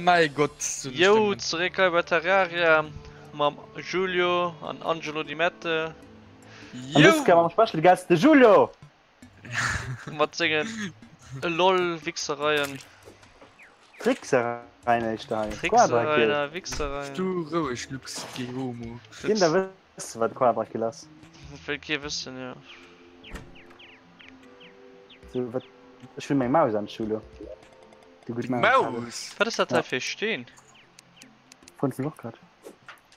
Mäi Gott, soen ech Yo, nëmmen. zeréck hei bei Terraria mam Julio an Angelo Di Mette. An dës Kéier mam Special Guest, de Julio! Mat sengen LOL-Wichsereien. Tricksereien éischter hei. Quadra-Kill. Tricksereien a Wichsereien. Du roueg, Lux Geromo. Ginn der wësse wat Quadra-Kill ass. Dat wëll kee wëssen, jo. So, wat? Ech will meng Maus an Julio. Déi gutt Maus. Maus? Wat ass dat hei fir e Steen? Fonnt ech och grad.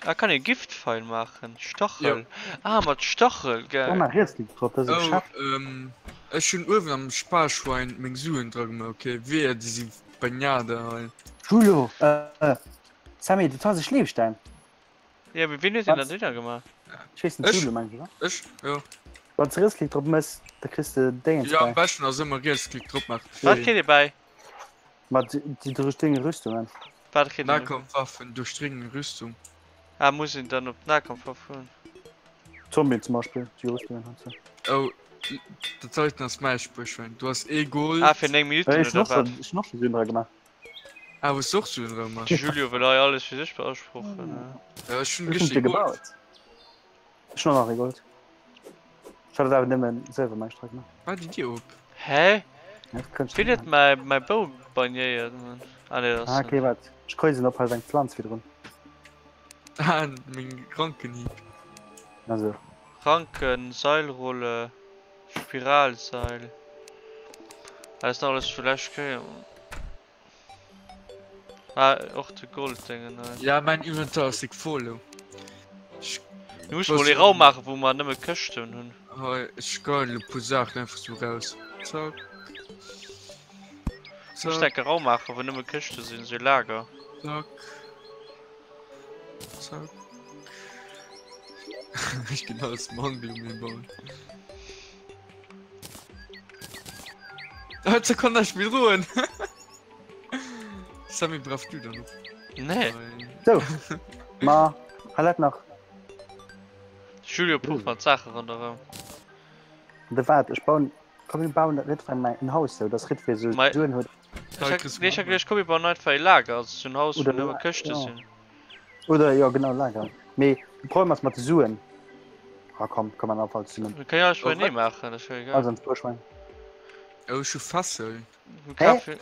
Ah, kann ee Giftpfeil maachen? Stachel. Jo. Ah, mat Stachel, Oh, geil. nach riets liegt drop, dat ass e Oh, Geschäft. ähm, ech hunn uewen am Sparschwein meng Suen dra gemaach, okay? Wehe, déi si Bagnade hei. Julio, äh, Sammy, dat ass e Schleefstein. Ja, mee wien huet deen da drinner gemaach? Ech weess net, Ech? Julio mengen ech, oder? Ech? Jo. Wann s de Rietsklick drop mëss, da kriss de Déngens Jo, am bäi. beschten ass ëmmer Rietsklick drop maachen. Wat kritt ee bäi? Ma déi duerchdrénge Rüstungen. Wat kritt een? Nahkampfwaffen, duerchdréngen Rüstung. Ah, muss een dann op d'Nahkampfwaff goen? Zombien zum Beispill, déi Rüstungen hunn se. Oh, dat heiten ass mäi Spuerschwäin. Du has ee Gold. Ah, fir 9 Minutten Ech hunn oder och schon, wat? ech hunn och schon Suen dra gemaach. Ah, hues du och Suen dra gemaach? De Julio wëll hei alles fir sech beasprochen, ne? Ja, ech hunn Ech hunn richtig dir Gold. gebaut. Ech hunn och nach ee Gold. Ech hat et awer nëmmen selwer meng Streck gemaach. War déi Dier op? Hä? Ja, dat kënnt Wien huet mäi mäi Bou bagnéiert, Mann? Ah nee, dat Ah, ass okay, waart. Ech kreuzen op hei ass eng Pflanz virdrun. Ah, meng Rankenhieb. Also. Ranken, Seilrolle, Spiralseil. Ah, dat ass nach alles vu lescht Kéier, Mann. Ah, och de Golddéngen hei. Ja, mäin Inventar ass déck voll elo. Ech Du muss mol ee Raum maachen, wou mer nëmme Këschten hunn. Hei, ech geien elo puer Saachen einfach sou raus. Zack. Du muss enke Raum maachen, wou nëmme Këschte sinn, sou ee Lager. Zack. Zack. Ech ginn alles Mangel um mir bauen. Ah, ze kann näischt méi droen. Sammy, brauchst du dann noch? Nee. So. Ma, hei läit nach. Julio pucht mat Saache ronderëm. De waart, ech bauen. Komm mir bauen dat Ritwein mei en Haus sou, dass Ritwee sou Mei- Suen huet. Ech hat, nee, ech hat geduecht, komm mir bauen einfach ee Lager, also sou en Haus, wou Oder nëmme La- Këschte ja. sinn. Oder jo genau Lager. Mee de Problem ass mat de Suen. Ah komm, komm an Afall zesummen. Mir kënnen jo alles Oh, beienee wat? maachen, dat ass jo egal. Also an d'Spuerschwein. Oh, ech hu Fesseln. Hä? Fir...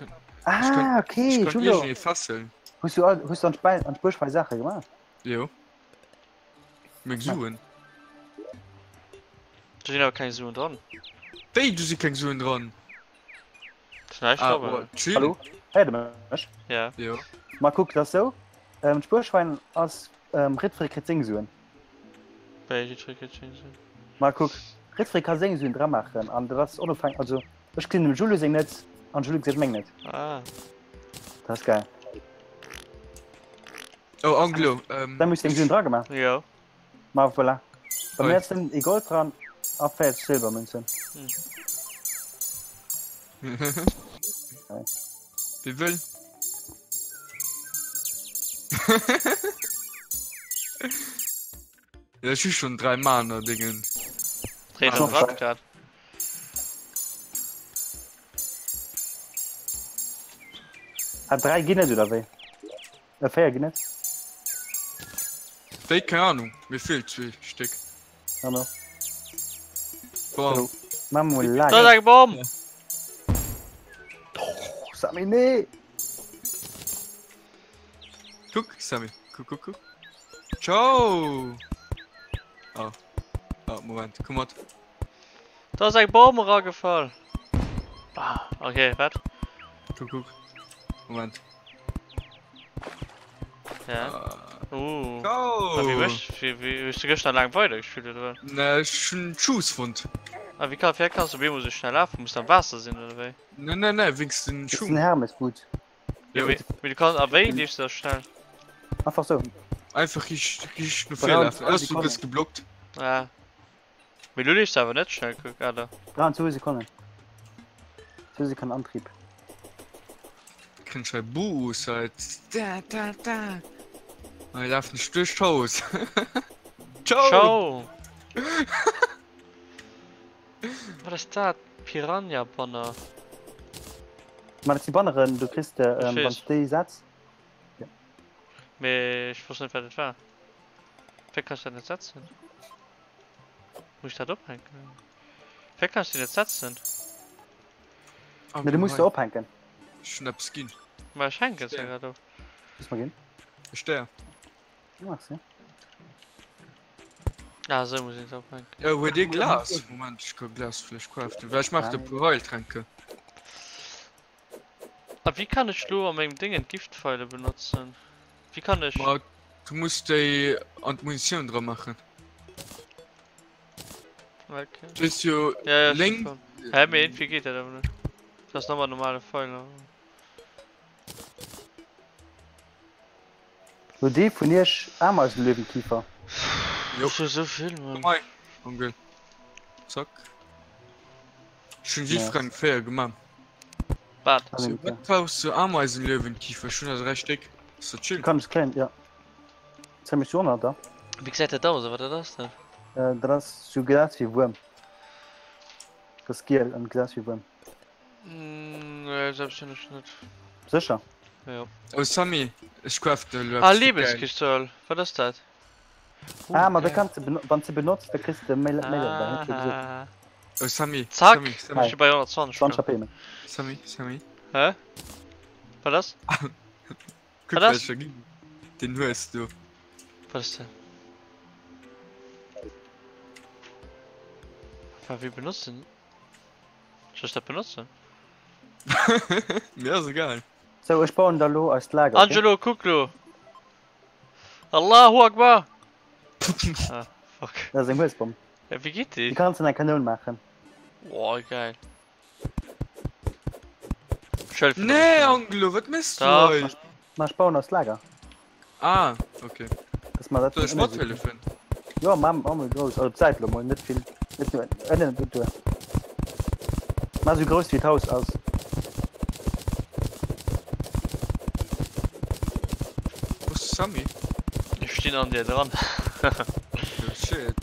Ah, okay, Ech kann Julio. iergendee fesseln. Hues du, all, hues du an d'Spe- an d'Spuerschwein Saache gemaach? Jo. Meng Suen. Do sinn awer keng Suen dran. Wéi, do si keng Suen dran? Ass näischt Ah, dran, oh, oder? chill. Hallo? Héiert der mech? Ja. Jo. Ma kuck, dat ass sou. Ähm, d'Spuerschwein ass, ähm, Ritfried kritt seng Suen. Wéi, Ritfried kritt seng Suen? Ma kuck, Ritfried ka seng Suen dra maachen an dat ass onofhängeg, also ech gesinn dem Julio seng net an Julio gesäit meng net. Ah. Dat ass geil. Oh, Anglo, ähm. Da muss seng Suen dra gemaach. Jo. Ma voilà. Bei mir Oi. ass den ee Gold dran a 40 Silbermünzen. Hm. Wie wëll? Ja, ech hu schon 3 Mana Dingen. Dréit am Rad grad. Ah, 3 ginn net oder wéi? Äh, 4 ginn net. Wéi keng Ahnung, mir fehlt zwee Stéck. Hallo. Bam. Mach mol Da Lager. ass eng Bomm! Oh, Samy, nee! Kuck, Samy, kuck, kuck, kuck. Ciao! Ah. Ah, Moment, komm mat. Da ass eng Bomm eragefall. Ah, okay, wat? Kuck, kuck. Moment. Ja. Ah. Uh. Ciao! A wéi mécht, wéi, wéi, hues du gëschter laang weidergespillt oder wat? Ne, ech hunn Schuss fonnt. A wéi kann, wéi kanns du op eemol sou schnell lafen? Muss am Waasser sinn oder wéi? Ne, ne, ne, wéinst den Das ist Schung. ein Hermes-Boot. Ja, mee, mee du kanns, a wéi leefs du da schnell? Einfach so. Einfach riicht, riicht no vir Braun, lafen. Ausser du Sekonnen. gëss geblockt. Ah. Mee lo leefs du awer net schnell, kuck, ah da. 23 Sekonnen. 2 Sekonnen Antrieb. Kréien ech hei Buus hei. Da, da, da. Hei lafen ech duerch d'Haus. Ciao! Ciao! Wat ass dat? Piranha-Banner. Ma dat si Banneren, du kriss de, Ech ähm, wann weess. du déi setz. Mee ech wosst net wat et war. Wéi kanns du dat net setzen? Muss ech dat ophänken? Wéi kanns du déi net setzen? Ne, du muss se ophänken. Ech hunn eppes ginn. Ma ech hänken se grad op. Muss mer ginn. E Stär. Merci. Ah, sou muss een se ophänken. Ja, huet dir Glas? Moment, ech ka Glas vläicht craften. Well ech maache e puer Heiltränke. A wéi kann ech lo a mengem Déngen d'Giftpfeile benotzen? Wéi kann ech. Ma du muss déi an d'Munitioun dra maachen. Okay. Du hues jo Ja, ja, lénks. schon. Hä, mee irgendwie geet dat awer net. Dat ass normal normale Pfeiler. Huet ee vun iech Ameisenlöwenkiefer? Jo. Ech hu sou vill, Mann. Komm hei, Onkel. Zack. Ech hunn jiddwerengem 4 gemaach. Wat? So, wat brauchs du Ameisenlöwenkiefer? Ech hunn der 3 Stéck. Ass dat chill? Kann ech kréien, ja. Zéi mech du ënner da. Wéi gesäit dat aus? A wat dat ass dat? Dat ass sou gesäit wéi Wuerm. Dat ass giel an gesäit wéi Wuerm. Nee, selbst hunn ech net. Sécher? Jo. Oh Sammy, ech craften elo Ah, eppes geil. Lebenskristall. Wat ass dat? Uh, ah, ma da kanns de, wann s de benotz, da kriss de méi Level, dat hunn ech jo gesot. Ah. Oh Sammy, Zack, Sammy, Sammy. ech si bei 120. 20 HP méi. Sammy, Sammy. Hä? Wat ass? Kuck, Wat ass? wat ech der ginn hunn. Den hues du. Wat ass dat? Wa wéi benotzen? Soll ech dat benotzen? Mir ass egal. Sou, ech bauen da lo eist Lager, okay? Angelo, kuck lo! Allahu Akbar! Ah, fuck. Dat ass eng Huesbomm. Ja, wéi geet déi? Déi kanns an eng Kanoun maachen. Boah, geil. Schëlf. Nee, Angelo, wat méchs du Dach. hei? Ma ech bauen eist Lager. Ah, okay. Dass mer dat Soll ech vun ënne sinn. mathëllefen? Jo, ma ma mol grouss. Also op d'Säit lo mol, net vill. Net nur ënnen duer. Ma sou grouss wéi d'Haus ass. Wo ass de Sammy? Ech stinn an dir dran. Oh shit.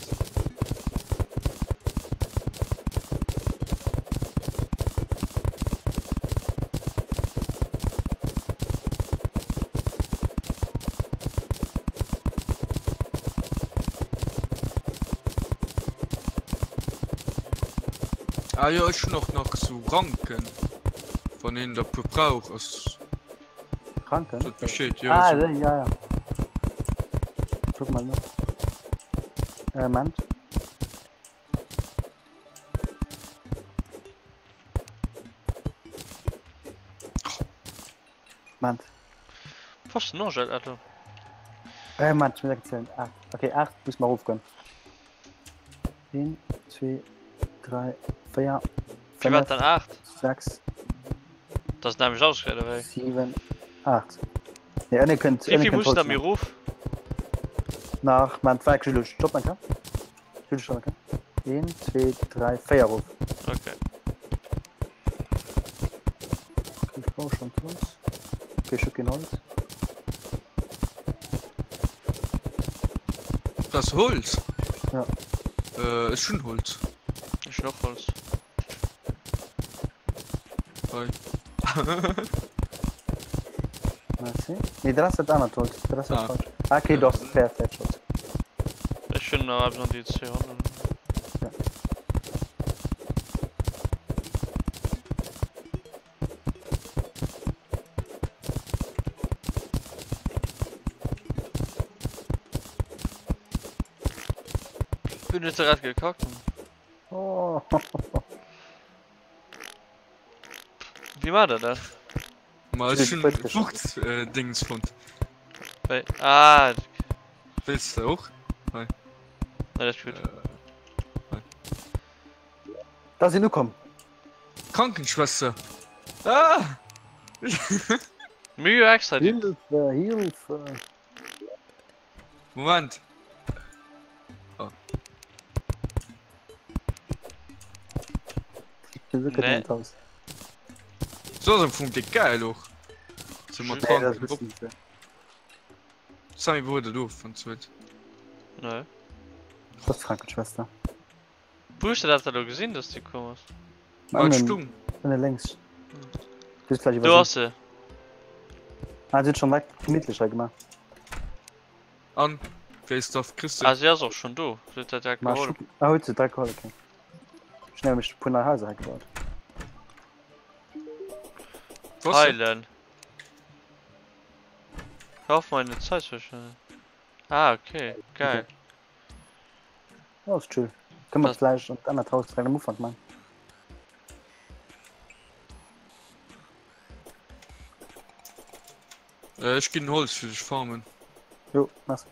Ah jo, ech hunn och nach sou Ranken, wann een der puer brauch, ass Ranken? sot Bescheed, jo. Ah, sou. ja, ja. Guck mal no. Äh, Moment. Moment. Was denn noch, Alter? Äh, Moment, ich muss erzählen. 8. Okay, 8 muss mal raufgehen. 1, 2, 3, 4, Wie war 5, dann 8? 6, Das ist nämlich ausgerechnet, ey. 7, 8. Ne, ënne kënnt, Wie ënne viel kënnt muss da Holz mir nach. ruf? Nach, man, zwei, Jules, stopp, man kann. Jules, stopp, man kann. 1, 2, 3, 4 ruf. Okay. Okay, ich brauche schon Holz. Okay, ich hab kein Holz. Das Holz? Ja. Äh, ech hunn Holz. Ich noch Holz. Hei. Merci. Nee, dat ass dat anert Holz. Dat ass dat Ah. falscht. Ah, okay, doch, fair, fair Holz. Ech hunn nach eppes an déi 200. Ja. Bin jetzt grad gekackt. Oh. Wie war dat? Ma ech hunn Wuchs-Dings fonnt. Wéi? Ah! Wëlls de och? Hei. Nee, dat ass gutt. Hei. Da sinn ukomm. Krankenschwester! Ah! Mir jo extra déi. Hilfe, Hilfe! Moment! Oh. Nee. So ass am Fong déck geil och. So mat Nee, dat Ranken ass op. bëssen ze. Samy, wou huet dat of wann s du huet? Nee. Dat ass d'Krankenschwester. Wou hues de dat da lo gesinn, dass déi komm ass? Ah, et stung. Ënne lénks. Du hues vläicht Do iwwersinn. ass se. Ah, si huet schonn direkt gemittlech hei gemaach. An wéi Stuff kriss du? Ah, si ass och schonn do. Si huet dat direkt geholl. Ah, huet se direkt geholl, okay. Ech hunn nämlech e puer nei Haiser hei gebaut. Heilen. Hör auf meine Zeit zu verschwenden. Ah, okay, geil. Okay. Ja, ist chill. Können wir vielleicht und anert Haus direkt am Ufank machen. Äh, ech ginn Holz fir dech farmen. Jo, merci.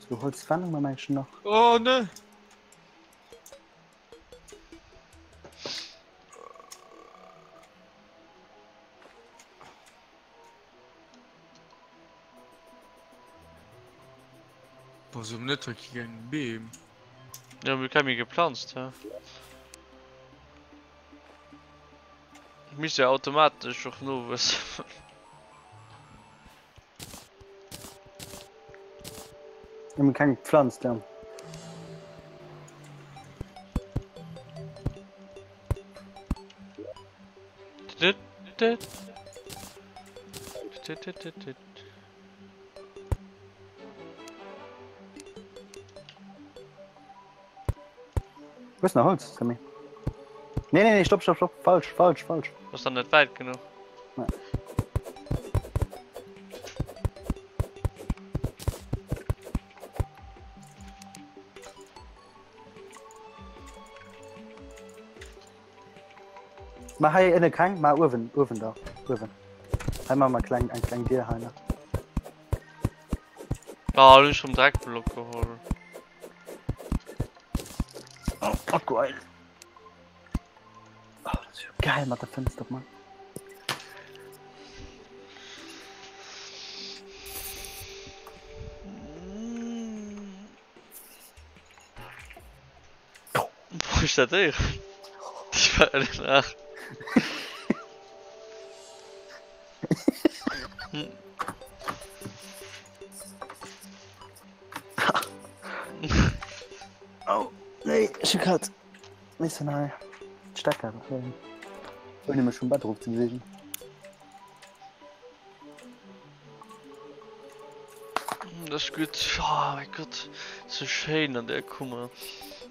So, Holz fannen wir manchen nach. Oh ne! Boah, so net hei keng Beem. Ja, mir keng méi geplanzt, hä? Misst ja automatesch och nowuessen. Mir hunn keng gepflanzt, ja. Wo ist nach Holz, Sammy? Nee, nee, nee, stopp, stopp, stopp. Falsch, falsch, falsch. Ass dann net wäit genuch. Nee. Ma hei ënne keng, ma uewen, uewen da, uewen. Hei maache mer kleng, eng kleng Dier hei nach. Ah, lo hunn ech rëm Dreckblock geholl. Oh, oh geil. Oh, dat ass jo geil mat der Fënster, Mann. Wo ich dat héieren? Ich war ja nach. Oh, nee, ech hu grad missen hei d'Stecker huelen, ouni mech vum Bett erofzebewegen. Das ist gut. Oh mein Gott. So schéin an der Kummer.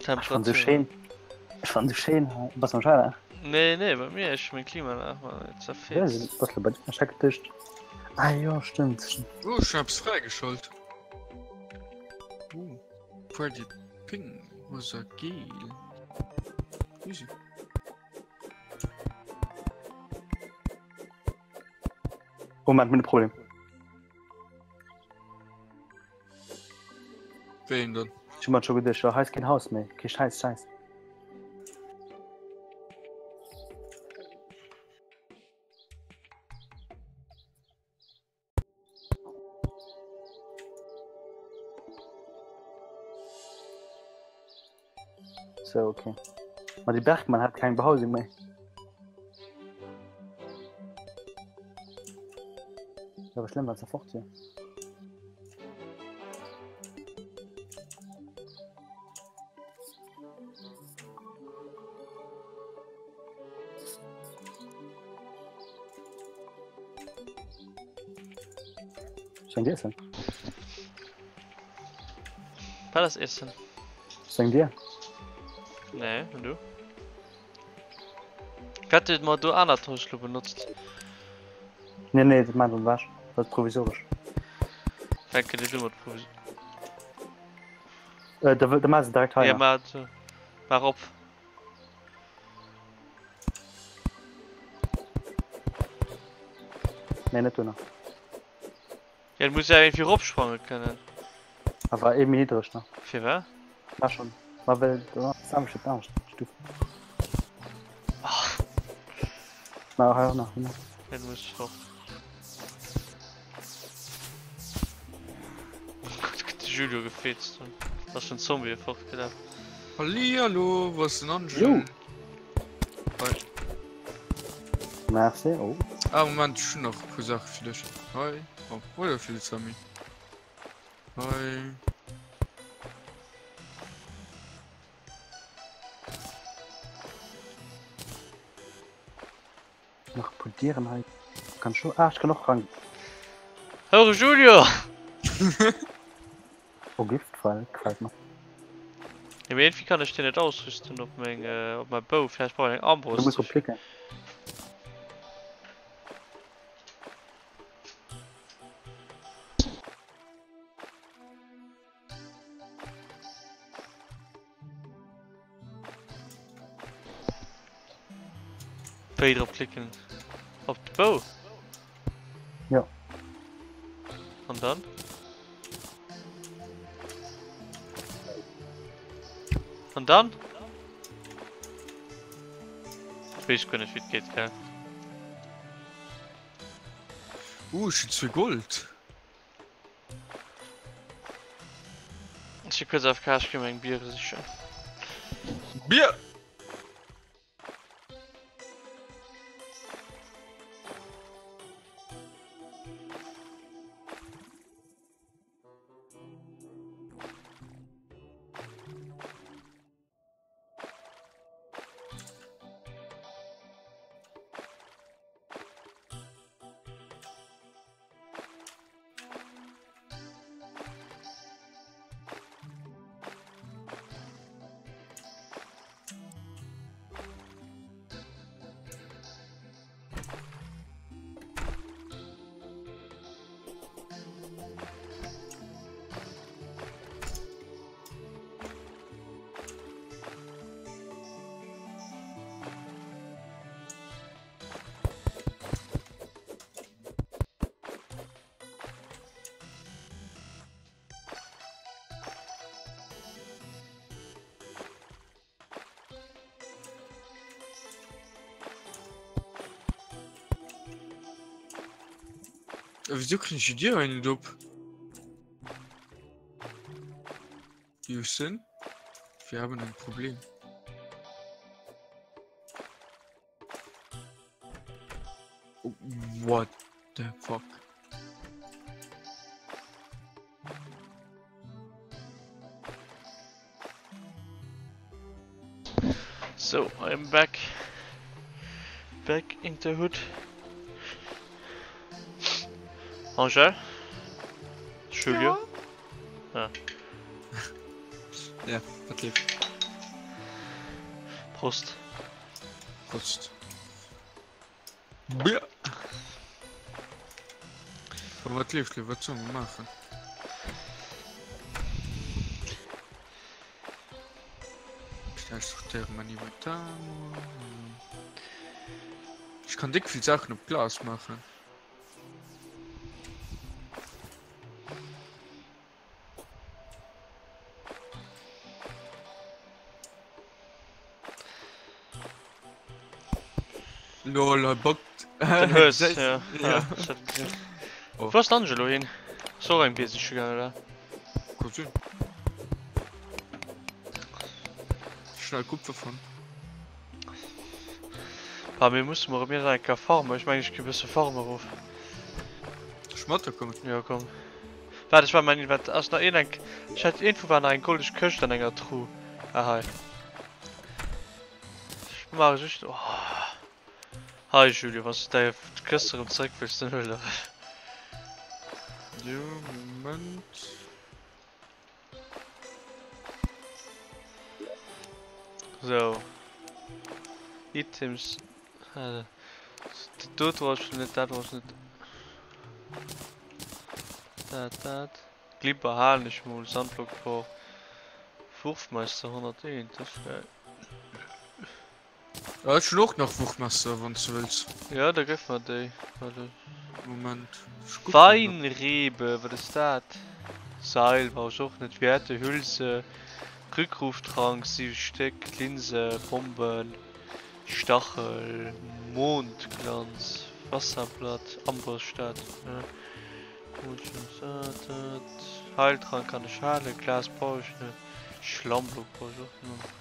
Ech fand se schéin. Ech fand se schéin hei. Bass am Schaler? Nee, nee, bei mir ech meng Klimaanlag war net zerfetzt. Bass bei dir? Ech geduecht. Ah jo, stimmt. Oh, ech hun eppes fräigeschalt. Oh, Pretty Pink, rosa gel. Easy. Moment, mir hunn e Problem. Wéi een dann? Ech hu mer scho geduecht, jo, hei ass keen Haus méi. Kee Schäiss, Schäiss. So, okay. Ma déi Bergmann hat keng Behausung méi. Awer schlëmm, wat se fort hier. Soll eng Dir essen? Wat ass Essen? Soll eng Dir? Nee, und du? Wat huet mer do anert Haus lo benotzt? Nee, nee, dat maachen ewech. Dat ass provisoresch. Fänken net u mat provis. Äh, da, da maache se direkt hei. Ja, ma, maach op. Nee, net do nach. Ja, du muss ja irgendwie ropsprange kënnen. Awer ee méi niddreg nach. Fir wat? War schon. Ma well do ass anescht, anescht Stuff. Ma hei och nach. Genau. Ja, du musst fort. Gott, de Julio gefeetzt hunn. Ass schon Zombie fortgelaf. Hallihallo, wo ass den Angel? Jo. Hei. Merci, oh. Ah, Moment, ech hunn nach e puer Saache fir dech. Hei. Oh, oder fir de Sammy. Hei. Nach e puer Dieren hei. Kann scho, ah ech kann och ran. Houere Julio! Oh Giftpfeil, gefällt mer. Ja, mee irgendwie kann ech den net ausrüsten op meng op mein Bou. Vielleicht brauch ich eng Armbrust. Du muss drop klicken. Wéi drop klicken? Op de Bou? Ja. An dann? An dann? Ich wees guer net wéi et geet, gell? Uh, ech hunn zwee Gold. Ech si kuerz AFK, ech gi mer eng Bier sichen. Bier! Wieso krieg ich die Dier hei net op? Houston, wir haben ein Problem. What the fuck? So, I'm back. Back in the hood. Angèle? Julio? Ja. Ja, wat leeft? Prost. Prost. Bier. Aber wat leeft, wat soll man machen? Sortéiere mein Inventar. Ich kann dick vill Sachen op Glas machen. Lol, hei buggt. Den Hues, ja. ja. ja. Oh. Wo ass den Angelo hin? Ass och eng Bier siche gaangen, oder? Kann sinn. Schnell Kupfer fonnt. Bah, mir musse mol erëm iergendeng Kéier farmen. Ech mengen, ech gi e bësse farme erof. Ech mat kommen? Jo, komm. Waart, ech war mein Invent. Ass nach iergendeng. Ech hat iergendwou war nach eng goldeg Këscht an enger Truh. Ah, hei. Ech maache just. Oh. Hei, Julio, wann s du däi Këscht erëm zeréck wëlls, dann huel der. Jo, Moment. So. Items. Äh, dat brauch ich net, dat brauch ich net. Dat, dat. Glibber halen ech mol, Sandblock brauch. Wurfmeister 101, dat ass geil. Ja, ech hunn och nach Wurfmesser, wann s du wëlls. Ja, da gëff mer déi. Warte. Moment. ech kucken nach. Weinrebe, wat ass dat? Seil brauch ech och net. Werte, Hülse, Rückruftrunk, 7 Stéck, Linse, Bomben, Stachel, Mondglanz, Wasserblatt, Ambossstadt, ne? Heiltrank kann ech halen, Glas brauch ech net, Schlammblock brauch ech och net.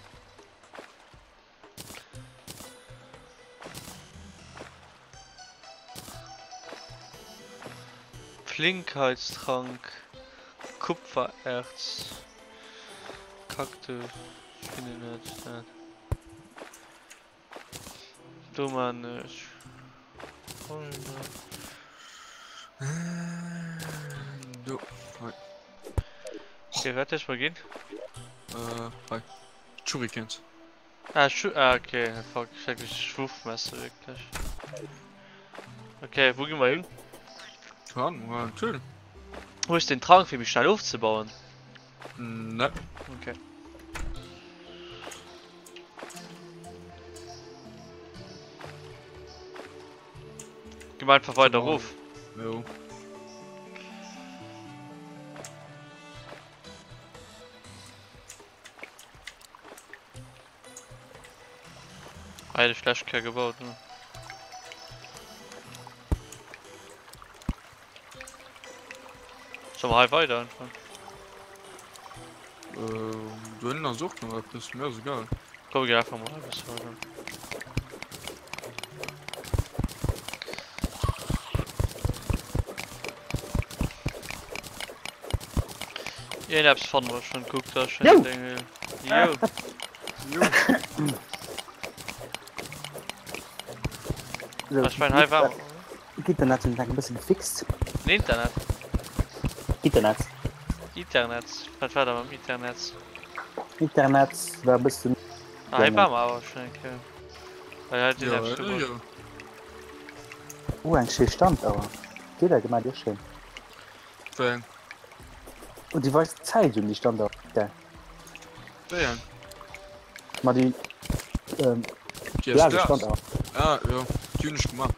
Flinkheitstrank, Kupfererz, Kaktus, Spinnennetz, dat. Do man ech. Do, hei. Okay, wat hues mer ginn? Äh, hei. Shurikens. Ah, Schu ah, okay, fuck, ich hätte Schwurfmesser wirklich. Okay, wo gehen wir hin? Keine Ahnung, ja, natürlich. Wo ist den Trank fir mich schnell ofzebauen? Ne. Okay. Geh mal einfach weiter ruf. Jo. Ah, hätt ech d'lescht Kéier gebaut, ne? Soll mer hei weider einfach? Ähm, do ënnen ass och nach eppes, mir ass egal. Komm, mir ginn einfach mol hei e bësse weider. Iergendeppes fanne mer schon, kuck da schon Jo! deng Höhl. Jo! Jo. So, Ech mein hei war Internet hunn ech e bësse gefixt. Den Internet? Internet. Internet? Wat war da mam Internet? Internet war e bëssen. Ah, hei war mer awer schon eng Kéier. Hei hat den Ja, Apps ja, gebaut. ja. Oh, eng schéi Standauer. Déi da gemaach, déi ass schéin. Wéi eng? Oh, déi weist d'Zäit un, déi Standauer. Geil. Wéi eng? Ma déi ähm, Déi aus glase Glas? Standauer. Ah, jo, déi hunn ech gemaach.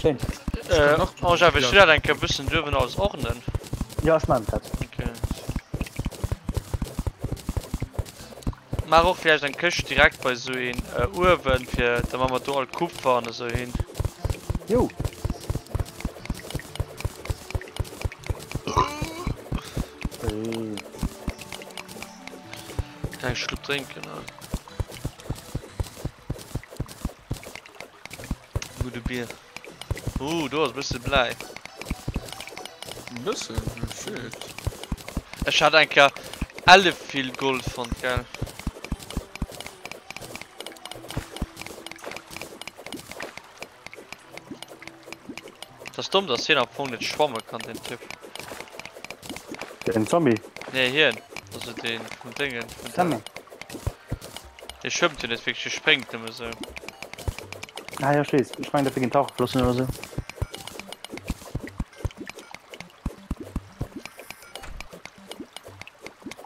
Schéin. Äh, nach Angèle, wëlls du Glas. dat eng Kéier e bëssen duerwen alles ordnen? Ja, ech maachen dat. Okay. Maach och villäicht eng Këscht direkt bei esou een Uewen fir da man mer do all Kupfer an esou hin. Jo. Eng Schlupp drénken ne. Gudde Bier. Uh, do ass e bësse Bläi. E bëssen? Oh shit. Ech hat eng Kéier elle vill Gold fonnt, gell. Et ass domm, dass hien am Fong net schwamme kann, den Typ. Den Zombie? Nee, hien. Also deen vum Déngen. Vun der... Sammy. Dee schwëmmt jo net wierklech, dee spréngt nëmme sou. Ah ja, ech weess. Ech mengen, dat wier géint Tauchflossen oder sou.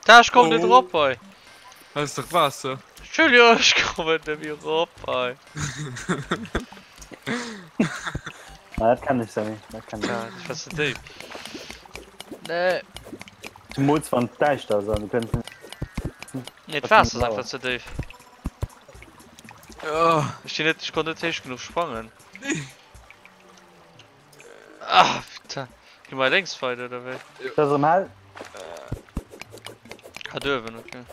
Da, ech komm net Oh. erop hei. Hei ass dach Waasser. Julio, ech kommen net méi erop hei. Ah, dat kenn ech, Sammy. Dat kenn ech. Ja, dat war ze déif. Nee. Zemools wann et däischter ass an du kënns net. Nee, d'Waasser ass einfach ze déif. Oh. Ech sinn net, ech konnt net héich genuch sprangen. Ah, putain. Gi mer lénks weider, oder wéi? Dat ass erëm hell. Ah, duerwen, okay.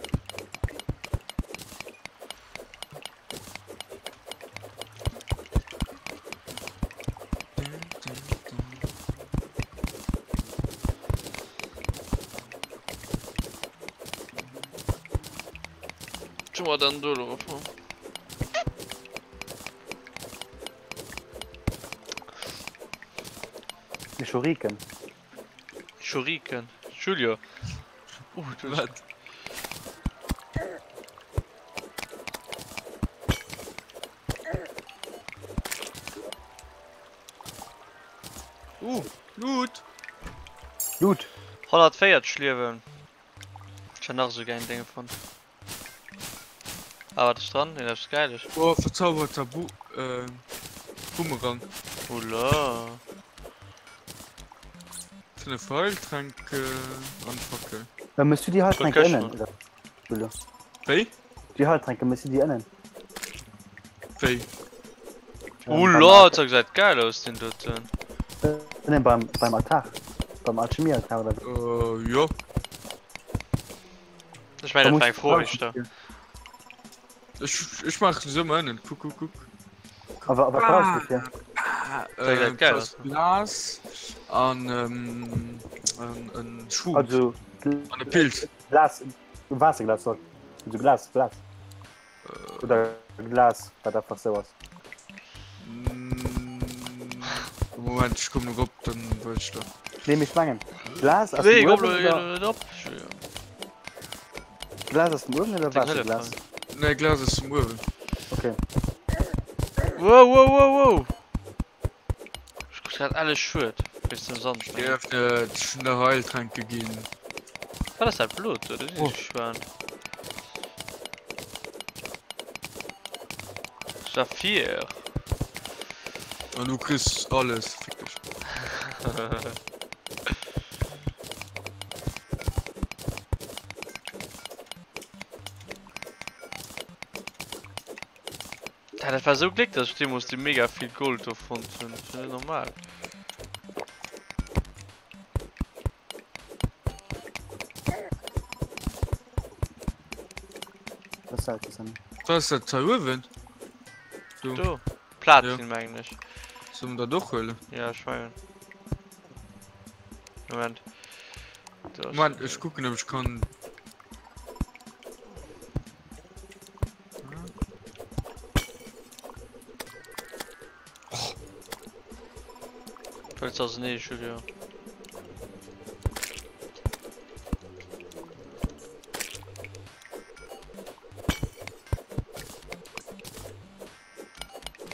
Tun mer dann do elo erfro. Schuriken. Schuriken. Julio. Uh, du Wat? Uh, Loot! Loot! 140 Liewen. Ech hat nach esou gäin Dénge fonnt. Ah, wat ass dran? Nee, dat ass gäileg. Oh, verzauberter Bu äh, Bumerang. Oula. 5 Heiltränke an Fackel. Äh, mëss du déi Heiltränke Köchen. ënnen? Oder? Julio. Wéi? Déi Heiltränke, mëss du déi ënnen? Wéi? Oula, dat gesäit geil aus, deen doten. Ënnen beim, beim Altar. Beim Alchemiealtar oder wéi? Äh, jo. Ech mengen, dat war eng Fro éischter. Ech, ech maachen se ëmmer ënnen. Kuck, kuck, kuck. Awer, awer brauchst du dofir? Äh, gesäit geil aus. Glas an, ähm, an, en Schub. Also, An e Pilz. Glas, Waasserglas, sorry. Also Glas, Glas. Oder Glas, wat einfach sou ass. Moment, ech kommen erop, dann weis ech der. Nee, mee ech mengen, Glas aus dem Uewen oder? Glas aus dem Uewen oder Wascheglas? Nee, Glas aus dem Uewen. Okay. Wow, wow, wow, wow! Ech krut grad alles Schued wéinst dem Sand. Dierf net, ech hunn der Heiltränke ginn. Wat ass dat Blot do? Dat ass oh. Schwan. Saphir. An du kriss alles, fick dich. Ja, dat war sou Gléck, dass ech deemools déi mega vill Gold do fonnt hunn. Dat ass jo net normal. Das ist halt zusammen. Was ist dat hei uewen? Do. Do. Platin, ja. mengen ech. Sollen wir dat och huelen? Ja, ech mengen. Moment. Moment, ech kucken, ob ech kann. Wëlls also nee, Julio?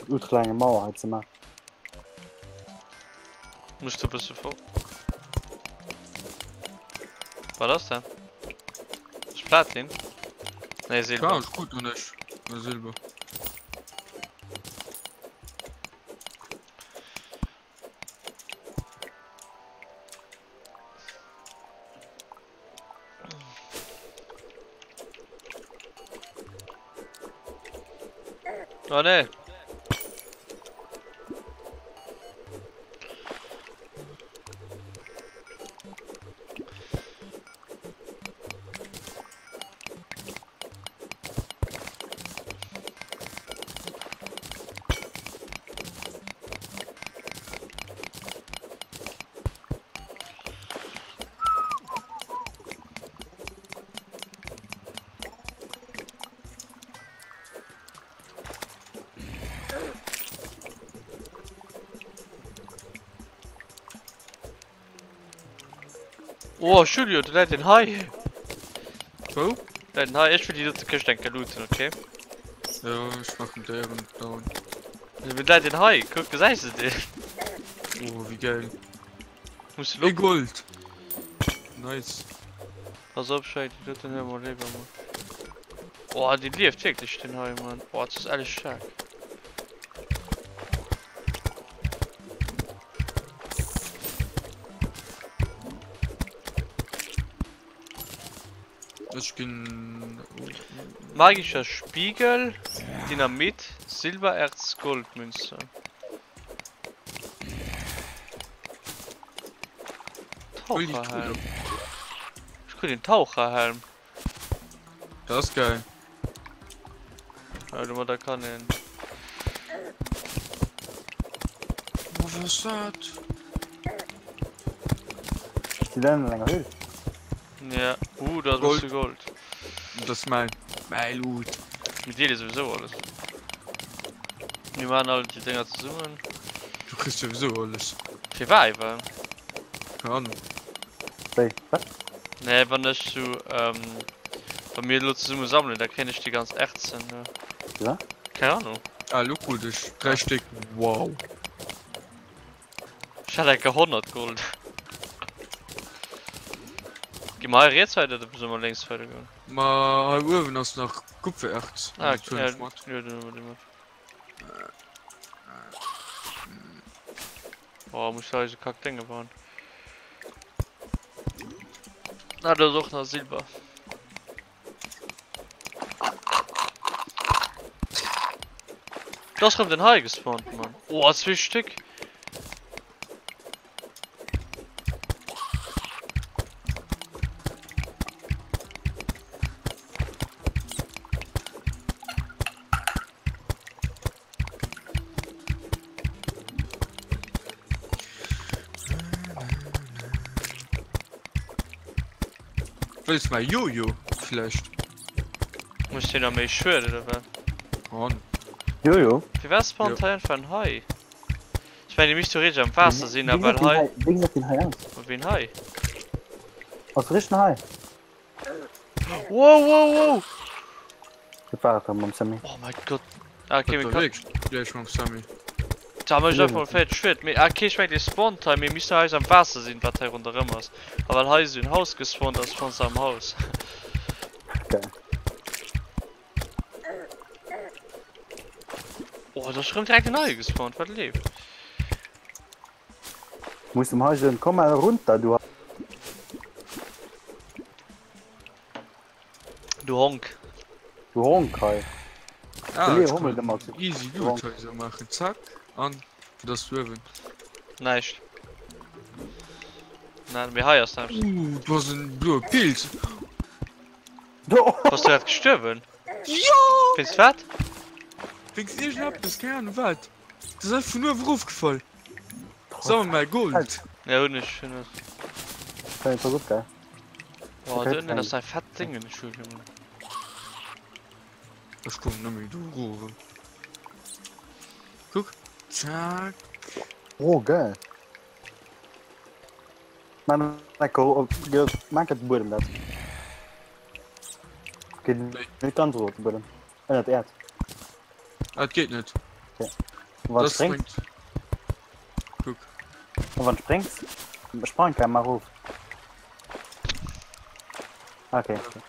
Ultra lange Mauer hei ze maachen. Muss du bësse vor. Wat ass dat? Ass Platin? Nee, Silber. Ja, ist gut noch nicht. Silber. Oh nee. Oh, Julio, do läit een Hai. Wou? Läit en Hai. Ech will déi dote Këscht eng Kéier looten, okay? Ja, ech maachen Déieren down. Do läit een Hai. Kuck, gesäis de deen? Oh, wéi geil. Muss de lo. Gold! Nice. Pass op, Schéi, déi doten huele mer léiwer mol. Oh, déi lieft wierklech, den Hai, Mann. Oh, dat ass ehrlech staark. Ech ginn. Magischer Spiegel, Dynamit, Silbererz, Goldmünze. Taucherhelm. Ich krieg den Taucherhelm. Das ist geil. Ja, du, da kann een. Oh, was ist das? Si dann an enger Höhl? Ja, uh, da ass e Gold. Das ist mein, mein Loot. Mir deele sowieso alles. Mir machen all die Dinger zesummen. Du kriegst sowieso alles. Fir wat iwwer? Keine Ahnung. Wéi? Wat? Nee, wann ech so, ähm, wa mir elo zesumme sammelen, da kréien ech déi ganz Erzen. Ne? Ja? Keine Ahnung. Ah, lo krut ech 3 Stéck. Wow. Ech hat enke 100 Gold. Gi mer hei riets weider oder solle mer lénks weider goen? Ma hei uewen ass nach Kupfererz. Ah, Dat huelen ech mat. Jo, dann huele mer déi mat. Oh, muss hei so kack Dinge bauen. Na, da ist och nach Silber. Da ist rem den Hai gespawnt, Mann. Oh, zwee Stück. Wëlls mäi Jojo vläicht? Muss deen nach méi Schued oder wat? Mann. Jojo? Firwat spawnt Jo. hei einfach en Hai? Ech mengen, déi misst theoretesch am Waasser sinn, a well hei. Wéi gesäit deen hei aus? Ma ween hei? Ass richteg hei? Wow, wow, wow! Dat war et dann mam Sammy. Oh mein Gott. Ah, okay, mir kann. Gleich mam Sammy. Da mech einfach mal fäert Schwert. Mee, ah, okay, ich mein, dee spawnt hei, mee misst hei am Waasser sinn, wat hei ronderëm ass. A well hei esou en Haus gespawnt ass, spawnt se am Haus. Geil. Oh, da ass rëm direkt en neie gespawnt, wat leeft? Muss dem hei soen, komm mal runter, du. Du Honk. Du Honk hei. Ah, Leo ich Hummel kann gemacht. easy Du Honk. Loot hei so machen. Zack. An das ist uewen. Näischt. Nein, mee hei ass näischt. Uh, du hast en bloe Pilz. Bass du grad gestuerwen? Jo! Wéinst wat? Wéinst iergendeppes, keng Ahnung wat. Dat ass einfach vun uewen erofgefall. Sammel mäi Gold. Ja, hunn ech, hunn ech. Hey, pass op, gell. Oh, do ënnen ass ein fett Dingen, ech huel mol. Ech kommen net méi do erof. Kuck. Zack. Oh, geil. Man, man de Buedem dat. Geht net ganz rot de Buedem. Ënner d'Äerd. Ah, et geet net. Okay. Wann Das spréngs, bringt. Kuck. wann spréngs, sprang kein mal ruf. Okay. okay.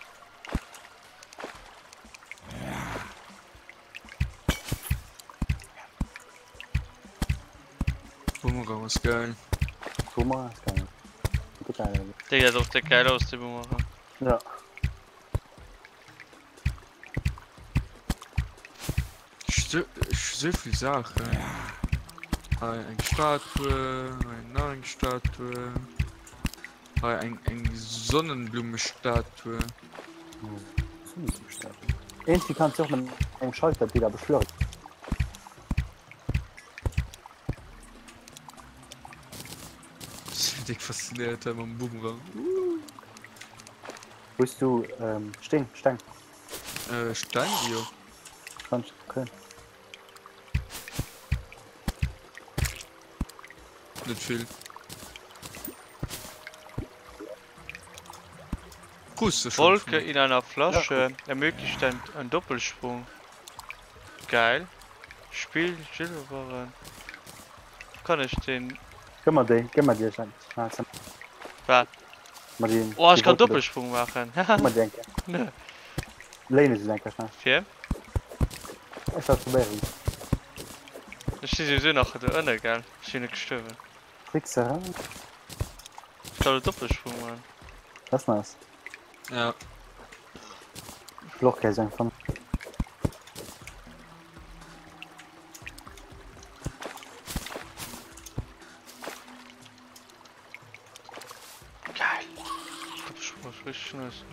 Boomerang ass geil. Boomerang ass geil. Geil. Digga, sieht auch der geil aus, der Boomerang. Ja. Ech hu sou vill Saachen. Hei eng Statue, hei nach eng Statue, hei eng eng Sonnenblumestatue. Sonnenblumestatue. Irgendwie kannst du och mat engem Schalter déi da beschwören. Sinn déck faszinéiert hei mam Boomerang. Hues du ähm, Steen, Steng? Äh, Steng, jo. 20, okay. Net vill. Krus du schon Wolke in einer Flasche ja. ermöglicht ein, ein Doppelsprung. Geil. Spiel Gilberen. Kann ich den. Gëmm mer déi, gëmm mer déi ech Wat? Mer déi. Oh, ech kann Doppelsprung maachen. Gëmm mer déi eng Kéier. Nö. Léine se eng Kéier schnell. Fir? Ech wëll probéieren. Ech si souwisou nach do ënne, gell? Ech sinn net gestuerwen. Fixer, hä? Ech kann e Doppelsprung maachen. Dat ass nice. Ja. Ech wëll och gär esou eng fannen. Geil. Doppelsprung ass richtig nice.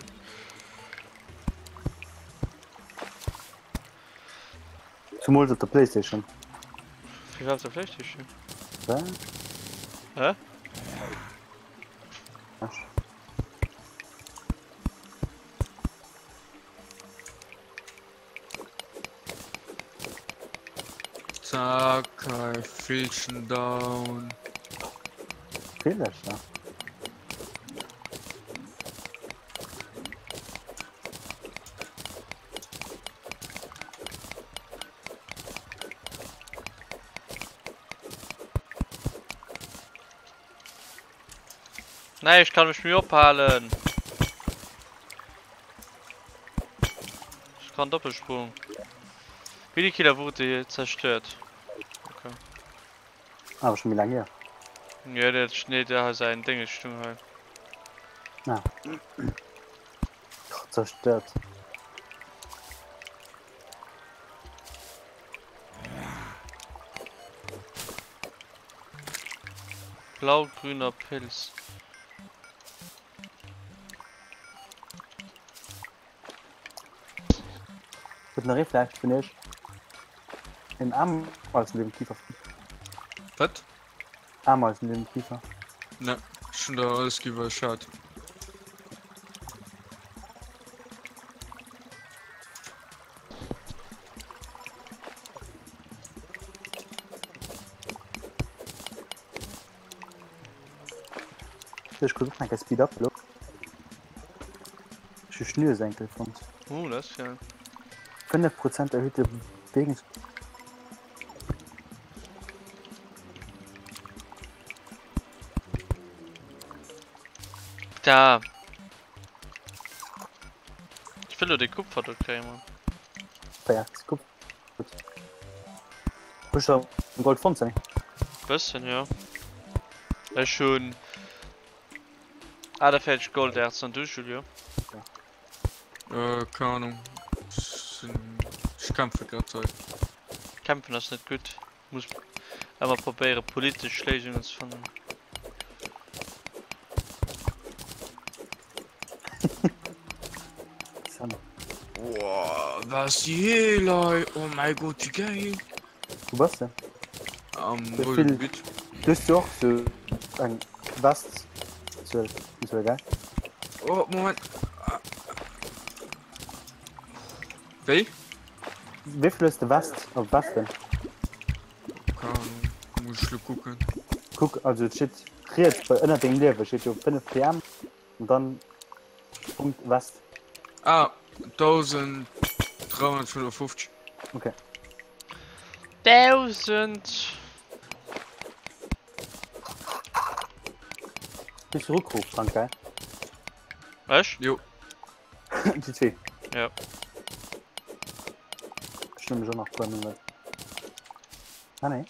Zumools op der Playstation. Firwat op der Playstation? Hä? Hä? Zack, hei Villchen down. Villercher? Nee, ich kann mech méi ophalen. Ich kann Doppelsprung. Mini-Killer wurde zerstört. Okay. Awer schon méi laang hier. Ja, der nee, der hat sein Ding ist stumm halt. Ah. Zerstört. Blau-grüner Pilz. Huet nach ee vläicht vun iech en Ameisenliewenkifer? Wat? Ameisenliewenkifer. Ne, ech hunn der alles gi wat ech hat. Ech krut och nach eng Kéier Speed Up elo. Ech hu Schnürsenkel fonnt. Oh, dat ass geil. 5 Prozent erhöhte Bewegungs... Da. Ech wëll lo dee Kupfer do kréien, Mann. Verjagt, Kupfer. Hues du Gold fonnt, Sammy? Bëssen, jo. Ech hunn 48 Golderz an du, Julio? Äh, keng Ahnung. Ech kämpfe grad hei. Kämpfen ass net gutt. Muss ëmmer probéiere politesch Léisungen ze fannen. Wow, was die Heelei? Oh mein Gott, wie geil! Wo bass de? Am Wéi roude vill- Gebitt. Du hues jo och sou eng West 12, 12 gell? Oh, Moment. Wéi? Wéi vill hues de West op Westen? Keine Ahnung, muss ich lo kucken. Kuck, also et steet riets bei ënnert dengem Liewe steet jo 5 PM an dann Punkt West. Ah, 1355. Okay. 1000! Kriss du Rückruf, Frank, gell? Ech? Jo. Déi zwee. Ja. Ech nehme schon nach puer Minuten. Ah, nee.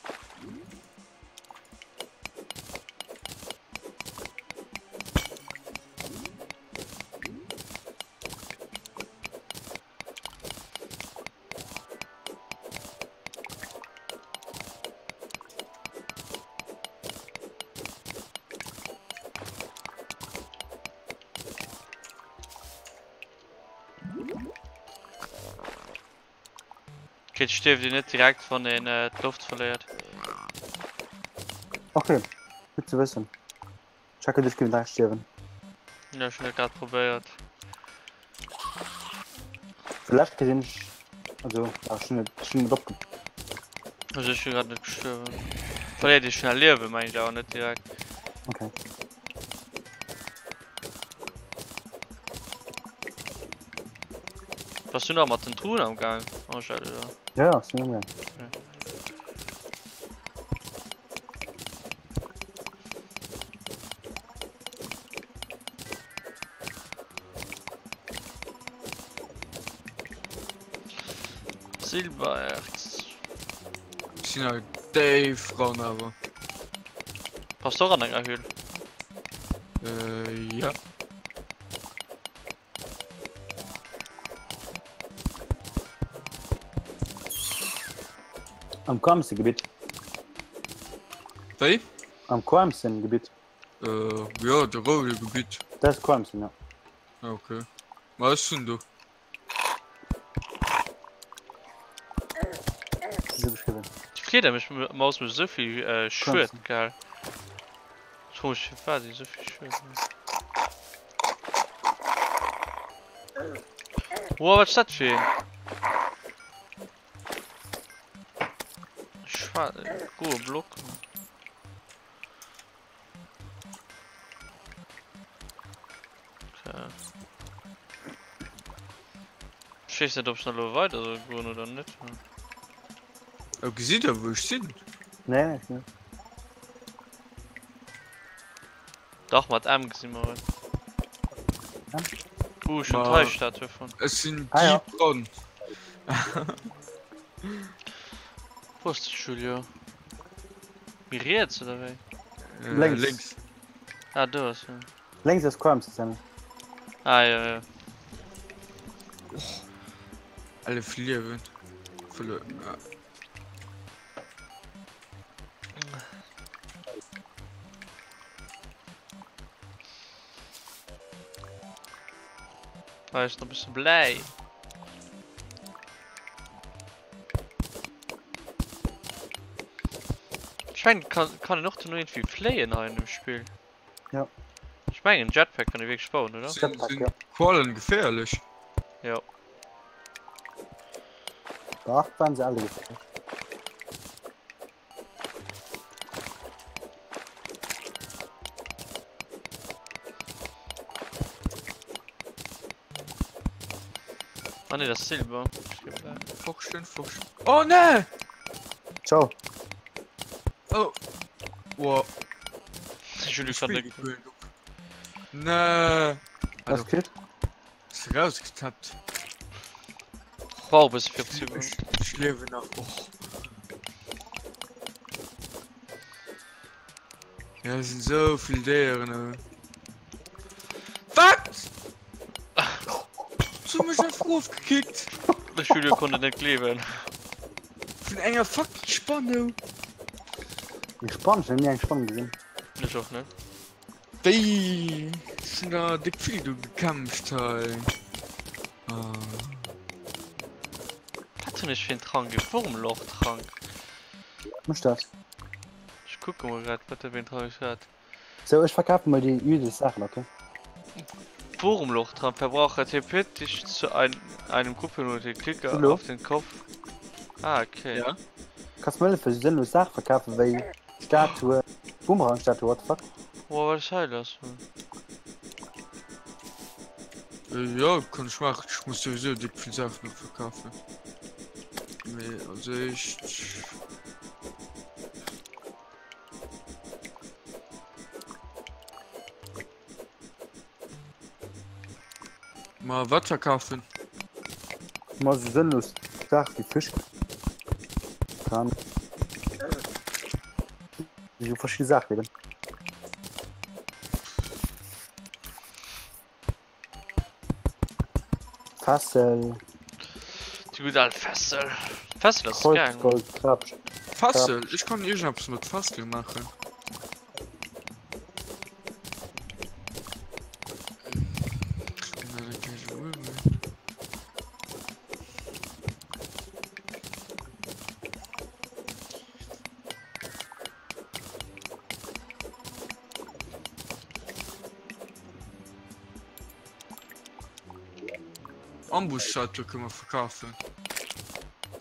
Okay, et stierft een net direkt wann een d'Loft verléiert. Okay, gutt ze wëssen. Ech hat geduecht, ech géif direkt stierwen. Ja, ech hunn dat grad probéiert. Vlächtt gesinn ech, also ja, ech hunn net, ech hunn net opge. Also ech hunn grad net gestuerwen. Verléiert ee schnell Liewen, meng ech awer net direkt. Okay. Bass du nach mat den Truhen am Gaang, Angèle, oder? Ja, ja, ech sinn am Gaang. Silbererz. Ech sinn hei déif ran awer. Bass du och an enger Höhl? Äh, ja. Am Quamsen-Gebitt. Wéi? Am Quamsen-Gebitt. Äh, ja, de roude Gebitt. Dat ass Quamsen, ja. Ah, okay. Ma ech sinn do. Esou geschriwwen. Déi Fliedermaus mécht esou vill äh, Schued, Quamsen. gell? Ech froe mech firwat déi esou vill Schued mécht. Wow, wat ass dat fir een? Schwa groe Block. Okay. Ech weess net, ob ech nach elo weider soll goen oder net. Oh, gesitt der wou ech sinn? Nee, ech net. Dach mat M gesi mer et. M? Uh, ech hunn Ma- d'Hai-Statue fonnt. Ech sinn Ah, ja. deep dran. Wou ass de Julio? Méi riets oder wéi? Äh, Lénks. Lénks. Ah, do ass en. Lénks ass Crimes Sammy. Ah, jo, jo. 11 Liewen. Verluer. Ah. Hei ass nach e bësse Bläi. Ech mengen, kann, kann een och dono irgendwie fléien hei an dem Spill. Ja. Ech mengen, Jetpack kann ee wierklech bauen, oder? Sinn, Jetpack, sinn ja. Quallen geféierlech? Jo. Dach, waren se alle geféierlech. Ah nee, dat ass Silber. Forschen, forschen. Oh nee! Ciao. Oh. Wow. Julie kann net. Nee. Was kritt? Ist rausgetappt. Brauch bis fir zu. Ich lebe nach. Oh. Ja, es sind so vill Déieren. Wat? Zu mech einfach ofgekickt. De Julio konnt et net gleewen. Vun enger fucking Spann, oh. Eng Spann? Ech hunn ni eng Spann gesinn. Ech och net. Déi sinn der déck vill do gekämpft hei. Ah. Wat hunn ech fir en Trank? E Wurmlochtrank. Mécht dat? Ech kucke mol grad, wat dat fir en Trank ass grad. Sou, ech verkafen mol déi useless Saachen, okay? Wurmlochtrank Verbraucher TP dich zu ein, einem Gruppennote klicke Hallo? auf den Kopf. Ah, okay. Ja. Kanns mer hëllefen sou sënnlos Saache verkafen wéi Statue, Boomerang-Statue, what the fuck? Boah, wat ass hei lass? Mann? Äh, ja, kann ich machen. Ich muss sowieso dick viel Sachen noch verkaufen. Mee als éischt. Ma wat verkafen? Ma sou sënnlos Saache wéi Fësch. Kann. Sou verschidde Saachen eben. Fessel. Déi gutt al Fessel. Fessel ass geil. Kreuzgold, Grab. Fessel? Ech kann iergendeppes mat Fessel maachen. Ambush-Statue kënne mer verkafen.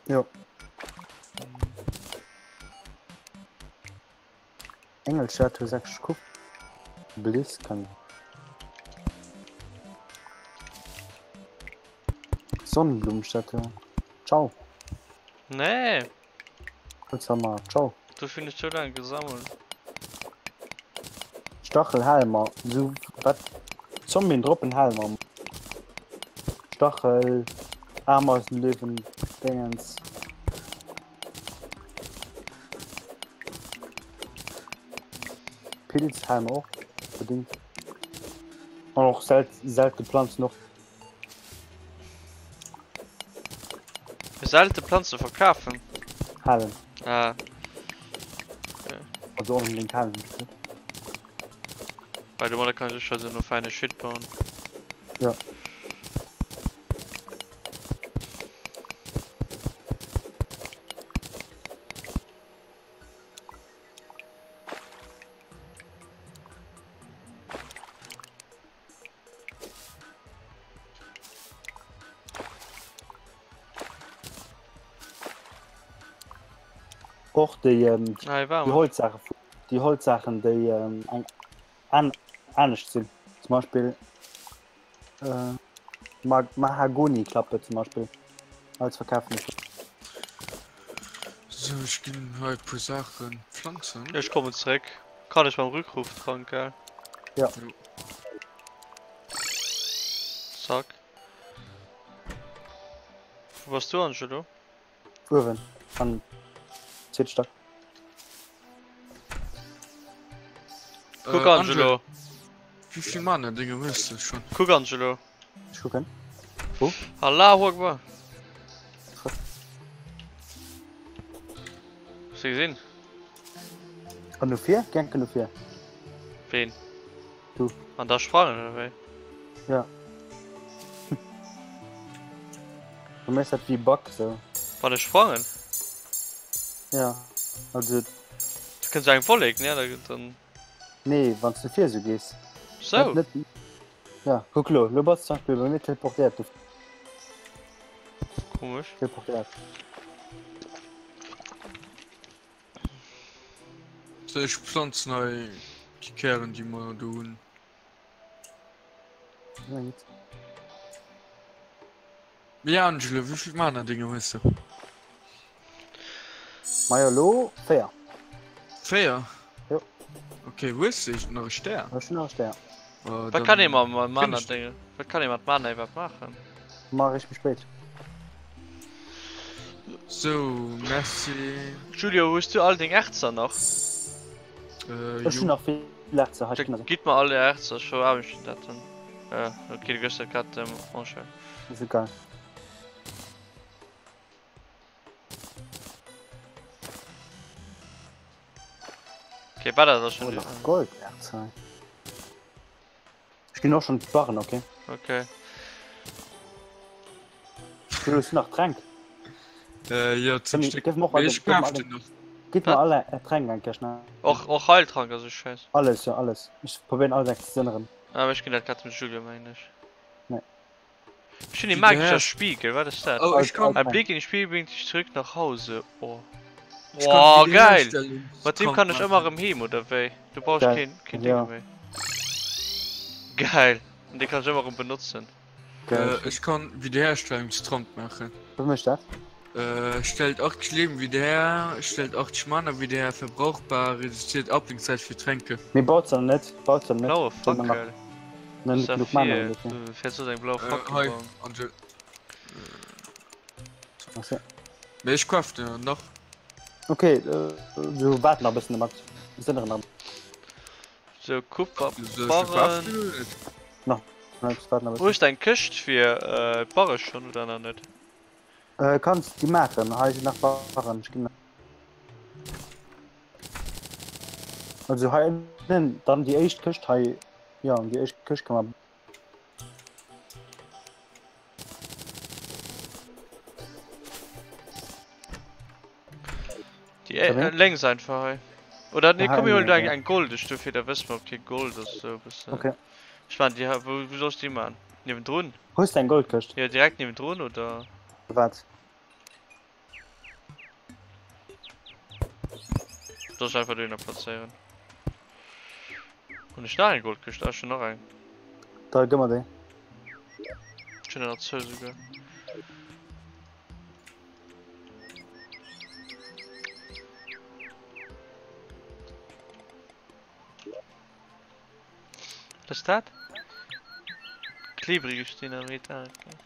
Jo. Engelstatue 6 Kupp. Bliss kann. Sonnenblumenstatue. Ciao. Nee. Holzhammer. Ciao. Dofir hunn ech sou laang gesammelt. Stachelhelmer. Sou wat Zombien droppen Helmer. Stachel Ameisenlöwen Dingens. Pilzhelmer och bedingt. An och selte Planzen och. Selte Planze verkafen? Halen. Ah. Also onbedingt halen. Bei dem kann ich schon so noch feine Shit bauen. Ja. Och déi, ähm, Hei war déi Holzsache, déi Holzsachen, déi ähm, eng an, anescht sinn. Zum Beispill äh, Ma Mahagoni-Klappe zum Beispiel als verkafen. So, ech ginn hei e puer Saachen pflanzen. Ech kommen zréck. Kann ech mam Rückruf-Trank, gell? Ja. Zack. Wo bass du, Angelo? Uewen, am zweete Stack. Kuck, Äh, Angelo. Wéi vill Mana Dinge hues du schon? Kuck, Angelo. Ech kucken. Allahu Akbar. Hast du gesehen? An no vir? Gern no vir. Wen? Du. An da sprangen oder wéi? Ja. Du mess dat wie Bug so. Wann ech sprangen? Ja. Also Du kënns eng Wollek, ne? Da, dann. nee, wann du vir so gees. So. Net, net, ja, kuck lo, lo bass zum Beispiel bei mir teleportéiert, du Komisch. teleportéiert. So, ech pflanzen hei déi Kären, déi mer do hunn. Ja, gut. Mee Angelo, wéivill Mana Dinge hues de? Majo elo 4. 4? Jo. Ok, hues de nach e Stär? Ech hunn nach e Stär. Oh, Wat kann ee mam Mana Dinge? Wat kann ee mat Mana iwwerhaapt maachen? Ma eréischt méi spéit. Sou, merci. Julio, hues du all deng Erzer nach? Äh, Ech hunn nach vill Erzer. Hei, ech ginn der se. Gitt mer all är Erzer, ech veraarbechten dat dann. Äh, ok, du gëss dat grad dem Angèle. Ass egal. Okay, war dat schon. Oh, nach Golderz hei. Ech ginn och schon d'Barren, okay? Okay. Du hues nach Tränk? Äh, ja, zum Sammy, Stück. gëff mer och Nee, ich alle- gëff mer crafte alle- noch. Gib mir alle äh, Tränk eng Kéier schnell. Och, och Heiltrank ass so scheiß. Alles, ja, alles. Ech probieren alles eng ze sënneren. Aber ich ginn dat grad dem Julio, mengen ech. Nee. Ich finde Wie magischer der- Spiegel, was ist das? Oh, ich kann. Ein Blick in den Spiegel bringt dich zurück nach Hause. Oh. Ich kann Boah, geil! Wiederherstellung- Mat dem kann ich immer im Heim oder wéi? Du brauchst Geil. kein, kein Ja. Ding méi. Geil! Und den kann ich immer erëm benutzen. Geil. Äh, ich kann Wiederherstellungstrank machen. Wat mécht dat? Äh, stellt 80 Leben wieder her, stellt 80 Mana wieder her, verbrauchbar, reduziert Ablenkzeit für Tränke. Mee baut se net, baut se net. Blaue Soll man nach- Fackel. Net genug Mana hunn dofir. Saphir. Fährst du dein blaue Äh, Fackel hei, bauen? Angel. Ach so. Nee, ich crafte nach. Okay, äh, wir warten nach e bëssen domat. Wir sënneren nach. So, Kupfer, Soll ich Barren. craften oder nicht? Nein, wir warten nach e Wo bëssen. ist dein Këscht fir äh, Barre schon oder nach net? Äh, kanns déi maachen. Hei sinn nach Barren. Ech ginn Also hei ënnen, dann déi éischt Këscht hei. Ja, an déi éischt Këscht kann man. Déi äh, Sorry? lénks einfach hei. Oder nee, Ah, komm, mir huelen nee, eng ja. eng goldeg dofir, da wësse mer, ob kee Gold ass. So e bëssen. Okay. Ech mein, déi, wou, wou soll ech déi man? Niewendrun? Hues du eng Goldkëscht? Jo, direkt niewendrun, oder? Wat? Soll ech einfach dohinner plazéieren? Hunn ech nach eng Goldkëscht? Ah, ech hunn nach eng. Da gëmm mer déi. Ech hunn der nach zwou souguer. Was ist dat? Klebriges Dynamit, ah, okay.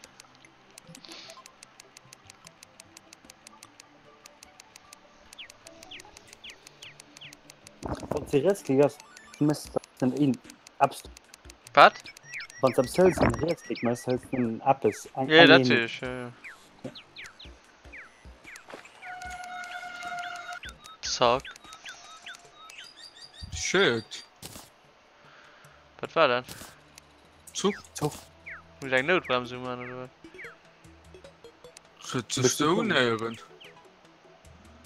Wann se Rietsklick ass, mëss den een eppes. Wat? Wann se eppes hëls an Rietsklick mëss, hëls den eppes. Eng, Ja, eng dat Eenheet. natierlech, ja, ja. Zack. Shit. Wat war dat? Zuch. Zuch. Muss eng Noutbremsung man oder wat? Sollt sech so unéieren.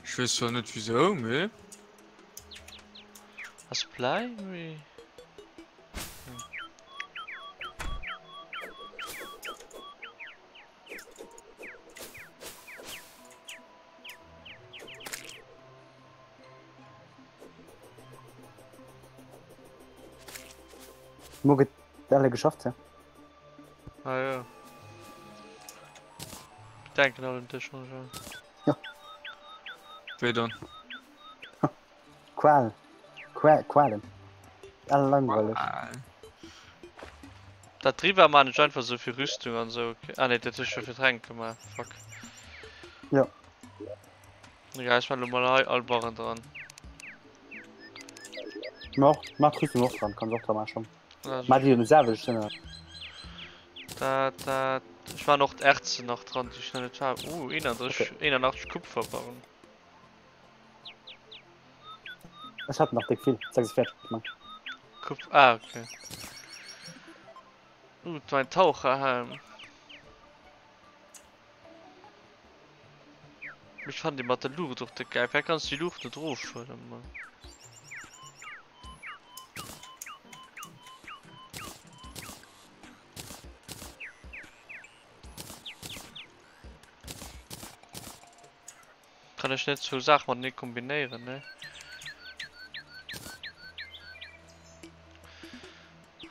Ich weess zwar net wieso, mee. Ass Blei? Wéi? Mo gëtt alle geschafft, ja? Ah ja. Denken all un dech, Jean. Ja. Wéi dann? Qual. Qual, Qualen. Alle langweilig. Qual. Dat Driva man ech einfach sou fir Rüstung an sou. Okay. Ah nee, dat hu ech scho fir Tränk gemaach. Fuck. Ja. Egal, ech man lo mal hei all Barren dran. Ma och, mach d'Rüstung och dran, kanns och dran maachen schon. Also, Ma déi hunn selwecht sinn. Dat, dat, ech man och d'Erzen nach dran, déi ech nach net hat. Uh, 31, Okay. 81 Kupferbarren. Ech hat nach déck vill, 46 gemaach. Kupf, ah, okay. Uh, mein Taucherhelm. Ech fannen déi mat der Luucht och déck geil. Firwat kanns du déi Luucht net erofhuelen, Mann? Kann ech net zwou Saache matenee kombinéieren, ne?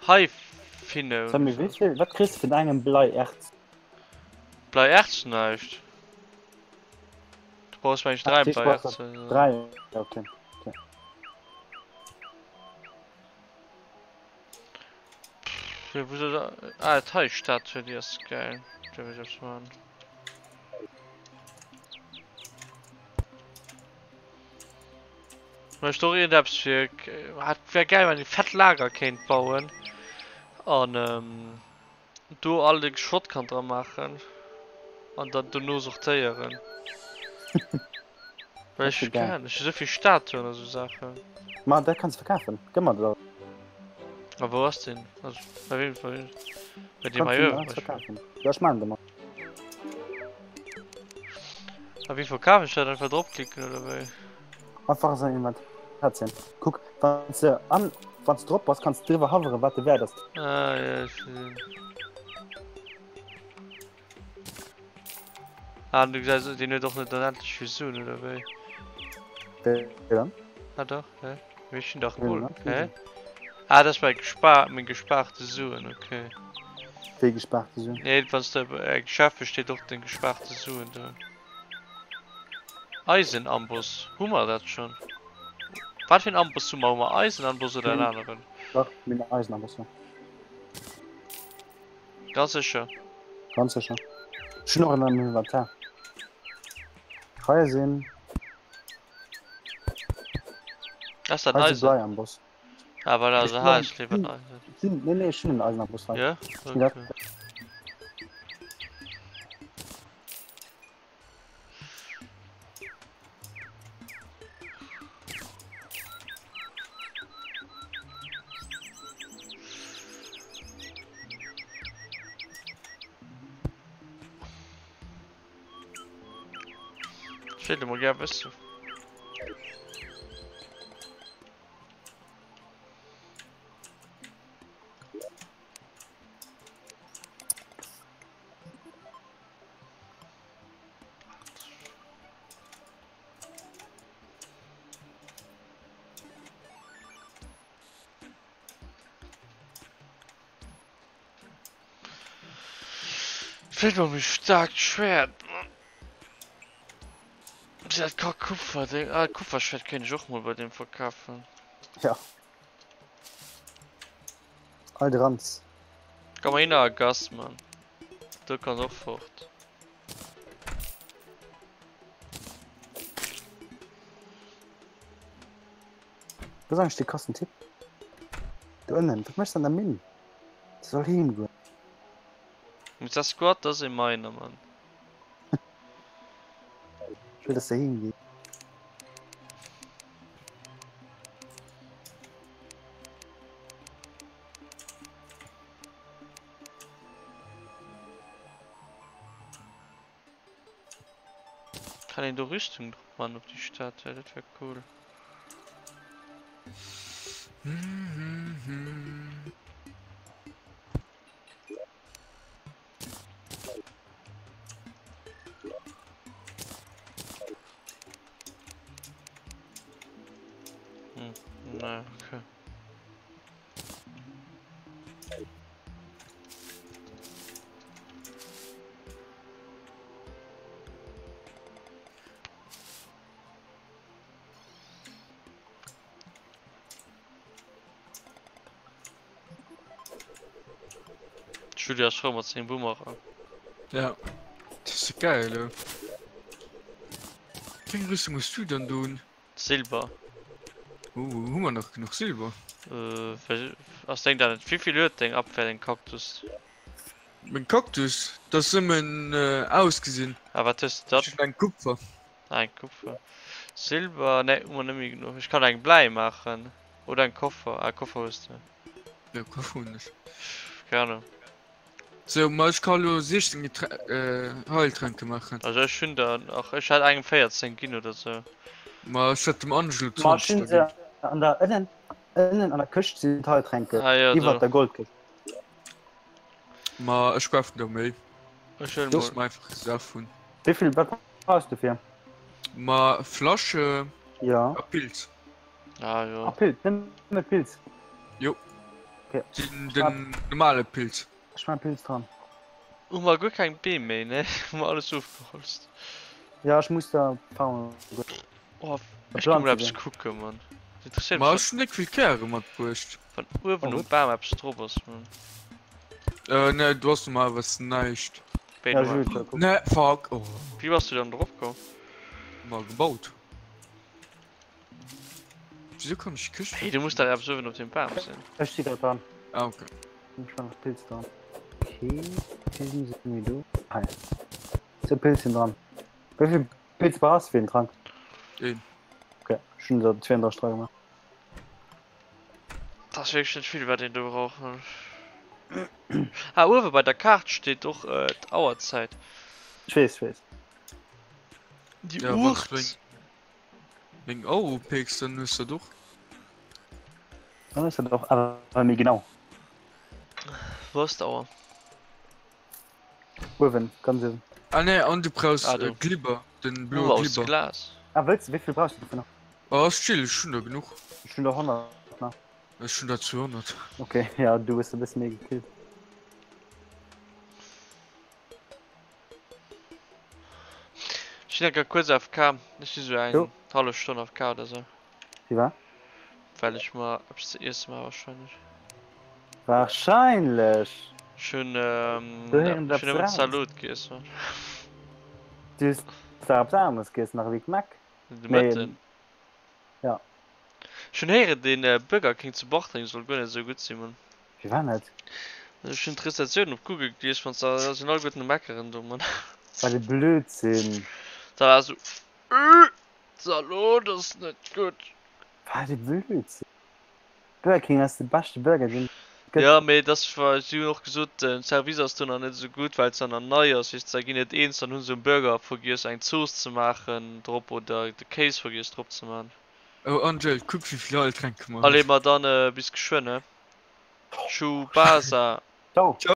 Hei finne. Sammy, wéi vill, wat kriss de vun engem Bleierz? Bleierz näischt. Du brauchst meng ich 3 Bleierz. 3 okay. okay. Ja, wo soll da... Ah, Teilstatue, die ist geil. Da will ich etwas machen. Ech doch irgendeppes fir hat wär geil wann ee fett Lager kéint bauen an ähm, do all de Schrott kann dra maachen an dann dono sortéieren. Well ech kann ech hu souvill Statuen a sou Saachen. Ma dat kanns verkafen, gëmm mer der. A wou ass deen? Also bei wem bei wem? Bei deem hei uewen? Verkafen. Ja ech maan de mer. A wéi verkafen ech dat? Einfach dropklicken oder wéi? Einfach a säin Inventar ziehen. Kuck, wann s de an, wann s de drop bass, kanns de driwwer hoveren, wat de Wäert ass. Ah ja, ech gesinn. Ah, du gesäis, deen huet och net onendlech vill Suen, oder wéi? Wéi dann? Ah dach, hä? Mee ech hunn dach Gold, hä? Ah, dat ass mäi gespar, meng gespaarte Suen, okay. Wéi gespaarte Suen? Nee, wann s de e Geschäft hues, steet och deng gespaarte Suen do. Eisenamboss, hu mer dat schonn? Wat fir en Amboss hu mer? Hu mer Eisenamboss oder en aneren? Dach, mir hunn Eisenamboss, jo. Ganz sécher? Ganz sécher. Ech hunn och en am Inventar. Hei sinn. Ass dat Hei si Eisen? Bleiamboss. Ah, voilà, also ha ech liewer en Eisen. Nee, nee, ech hunn en Eisenamboss hei. Ja? Ja. Okay. Ech wéilt emol gär wëssen. Fehlt mer méi staarkt Schwert, Mann. Dat ka Kupfer, Ding. Ah, Kupferschwert kéint ech och mol bei deem verkafen. Ja. All dranz. Komm mal hin, Gas, Mann. Du kannst och fort. Wo ass eigentlich de krassen Typ? Do ënnen, wat méchs de an der Minn? De soll heem goen. Mit der Squad, das ist meiner, Mann. Ech wëll, dass de heem gees. Kann een do Rüstung drop man op déi Statue? Dat wär cool. Hm, na, okay. Julia ass frou mat sengem Boomerang. Ja, dat ass geil, elo. Wéi eng Rüstung hues du dann do un? Silber. Oh, hu mer nach genuch Silber? Äh, ass deng dat net? Wéivill huet deng Abwehr, deng Kaktus? Meng Kaktus? Dat ass nëmmen ausgesinn. Ah, wat hues de dann? Ech hunn eng Kupfer. Ah, eng Kupfer. Silber, nee, hu mer net méi genuch. Ech kann eng Bläi maachen. Oder eng Koffer. Ah, Koffer hues de. Jo, Koffer hunn ech. Keng Ahnung. Sou, ma ech ka lo 16 Geträ äh, Heiltränke maachen. Also ech hunn der nach, ech hat engem 14 ginn oder sou. Ma ech hat dem Angelo Ma ech 20 hunn der se ginn. an der ënnen, ënnen an der Këscht sinn d'Heiltränke, Ah jo, iwwert do. der Goldkëscht. Ma ech kafen der méi. Ech huelen Dass mol. mer einfach gesaf hunn. Wéivill, wat brauchs du fir? Ma Flasche Ja. a Pilz. Ah jo. A Pilz, nëmme Pilz. Jo. Okay. Den, den normale Pilz. Ech man Pilz dran. Hu mer guer keng Beem méi, ne? Hu mer alles ofgeholzt. Ja, ech muss da farmen goen. Oh, ech gi mol eppes kucken, Mann. Dat interesséiert Ma mech, ech hunn déck vill Käre matbruecht. wann uewen Oh, um gutt. Bam eppes drop ass, Mann. Äh, ne, du hast normalerweis näischt. Wéi Ja, normal? Jules, da kuck. Ne, fuck. Oh, Wéi bass du dann drop komm? mal gebaut. Wieso kann ich die Küche Hey, du muss dach eppes uewen op dem Bam sinn. Ech si grad dran. Ah, okay. Ech war nach Pilz dran. Okay, Pilzen sinn méi do. Hei. Sou Pilz sinn dran. Wéi vill Pilz brauchs du fir den Trank? Een. Okay, ech hunn der 32 dra gemaach. Dat ass wierklech net vill, wat een do brauch. Ah, uewe bei der Kaart steet och äh, d'Auerzäit. Ech weess, ech weess. Déi Ja, wann du Uucht. Meng Auer upeeks, dann hues de dat och. Dann hues de dat och, awer méi genau. Wou ass d'Auer? Uewen, ganz uewen. Ah nee, an du brauchs Ah, do. Glibber, den bloe Uhr aus Glibber. Glas. Ah, wëlls de, wéi vill brauchs de dovunner? Ah, ass chill, ech hunn der genuch. Ech hunn der 100 nach. Ech hunn der 200. Okay, ja, du hues e bësse méi gekillt. Ech sinn enker kuerz AFK, ech si sou eng hallef Stonn AFK oder sou. Firwat? Well ech mer eppes ze iesse maache wahrscheinlech. Wahrscheinlech! Ech hunn ech hunn nëmmen Zalot giess. Du hues dach eppes aneres giess nach ewéi Mac? De Mëtten. Ja. Ech hunn héieren deen Burger King zu Bartreng soll guer net esou gutt sinn, Mann. Firwat net? Ech hunn d'Rezensiounen op Google gelies, wann se da sinn alleguerten um Meckeren do, Mann. Wat e Blödsinn. Da war esou, Äh, Zalot ass net gutt. Wat e Blödsinn. Burger King ass de beschte Burger deen et gëtt. Jo, mee et ass, si hunn och gesot, den Service ass do nach net esou gutt, well se nach nei ass, weess de, da ginn net eens, dann hu se um Burger vergiess eng Zooss ze maachen drop oder de Kéis vergiess drop ze man. Oh Angel, kuck wéivill Heiltränke mer Allez, hunn. ma dann bis geschwënn, he? Tschubasa. Ciao. Ciao.